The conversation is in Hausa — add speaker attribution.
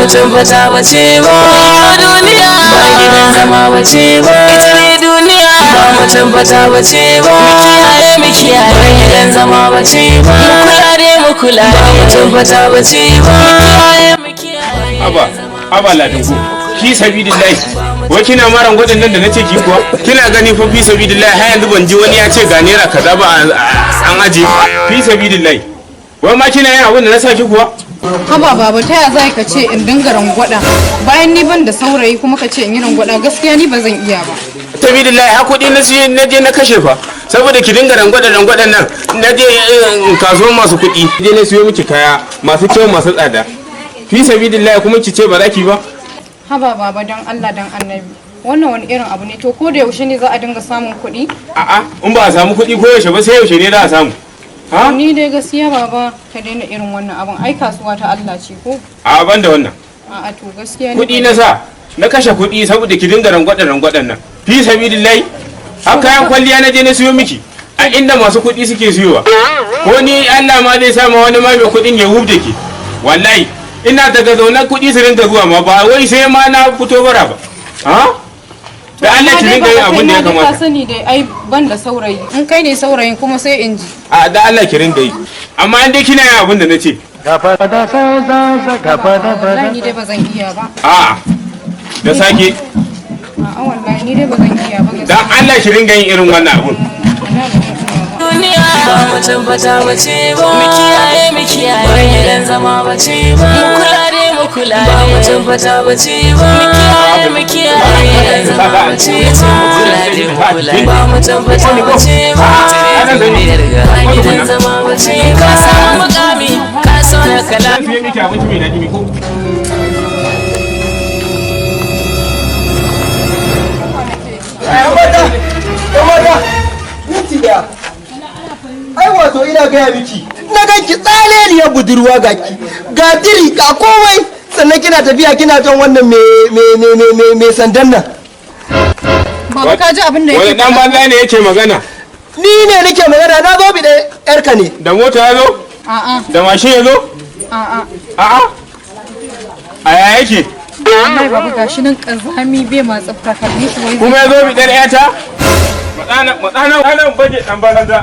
Speaker 1: tabbata bace ba. Duniya ba gidan zama bace ba. Ita ne duniya ba mu tabbata bace ba. Mu kiyaye, mu kiyaye, ba gidan zama bace ba. Mu kula dai, mu kula, ba mu tabbata bace ba. Mu kiyaye, mu kiyaye.
Speaker 2: Haba, haba ladinku, fi sabilillahi, wai kina maran gwadin nan da nace ki kuwa? Kina gani fa, fi sabilillahi, har yanzu ban ji wani ya ce ga naira kaza ba an aje. Fi sabilillahi, wai ma kina yin abin da na saki kuwa?
Speaker 3: Haba baba, ta ya za ka ce in dinga rangwada bayan ni ban da saurayi, kuma ka ce in yi rangwada? Gaskiya ni ba zan iya ba.
Speaker 2: Sabilillahi, har kuɗi na siye, na je na kashe fa saboda ki dinga rangwada rangwadan nan. Na je kasuwar masu kuɗi, je na siyo miki kaya masu kyau, masu tsada, fi sabilillahi, kuma ki ce ba za ki ba?
Speaker 3: Haba baba, dan Allah dan Annabi, wannan wani irin abu ne? To ko da yaushe ne za a dinga samun kuɗi?
Speaker 2: A'a, in ba a samu kuɗi ko yaushe ba, sai yaushe ne za a samu, ha?
Speaker 3: Ni dai gaskiya baba, ka daina irin wannan abun. Ai kasuwa ta Allah ce ko?
Speaker 2: A, ban da wannan.
Speaker 3: A'a, to gaskiya ni
Speaker 2: Kuɗi na sa na kashe kuɗi saboda ki dinga rangwaɗe rangwaɗen nan. Fi sabilillahi, har kayan kwalliya na je na siyo miki a inda masu kuɗi suke siyowa. Ko ni Allah ma zai sa ma wani ma mai kuɗin ya hubda ki. Wallahi ina daga zaune kuɗi su ringa zuwa ma, ba wai sai ma na fito bara ba. Ha, da Allah ki ringa yin abin da ya
Speaker 3: Ka
Speaker 2: kamata.
Speaker 3: sani dai, ai ban da saurayi. In kai ne saurayin kuma sai in ji.
Speaker 2: A, da Allah ki ringa yi, amma in dai kina yin abin da na ce.
Speaker 3: Wallahi ni dai ba zan iya ba.
Speaker 2: A'a, da sake.
Speaker 3: A'a, wallahi ni dai ba zan iya ba gaskiya.
Speaker 2: Dan Allah ki ringa yin irin wannan abun.
Speaker 3: Wallahi ba zan iya ba.
Speaker 1: Duniya ba mu tabbata bace ba. Mu kiyaye, mu kiyaye, ba gidan zama bace ba. Mu kula dai, mu kula, ba mu tabbata bace ba. Mu kiyaye, mu kiyaye, gidan zama bace ba. Mu kula dai, mu kula, ba mu tabbata bace ba. Ita ne duniyar ga ba gidan zama bace. Ka samu mukami, ka sauna kala.
Speaker 2: Zan siyo miki abinci mai daɗi ko?
Speaker 4: Kamata, kamata, minti daya. Ai wato ina gaya miki, na ganki tsaleliyar budurwa, ga ki, ga diri, ga komai, sannan kina tafiya kina jan wannan me sandan nan.
Speaker 3: Baba, ka ji abin da
Speaker 2: Wani
Speaker 3: yake
Speaker 2: dan
Speaker 3: faɗa?
Speaker 2: banza ne yake magana?
Speaker 4: Ni ne nake magana, na zo bi da yarka ne.
Speaker 2: Da mota ya zo?
Speaker 3: A'a.
Speaker 2: Da mashin ya zo?
Speaker 3: A'a.
Speaker 2: A'a, a yaya yake?
Speaker 3: Wallahi baba, gashi nan kazami, bai ma tsafta, ka bi shi wai.
Speaker 2: Kuma ya zo bi ɗan ƴata? Matsana, matsana, matsana, baje ɗan banza.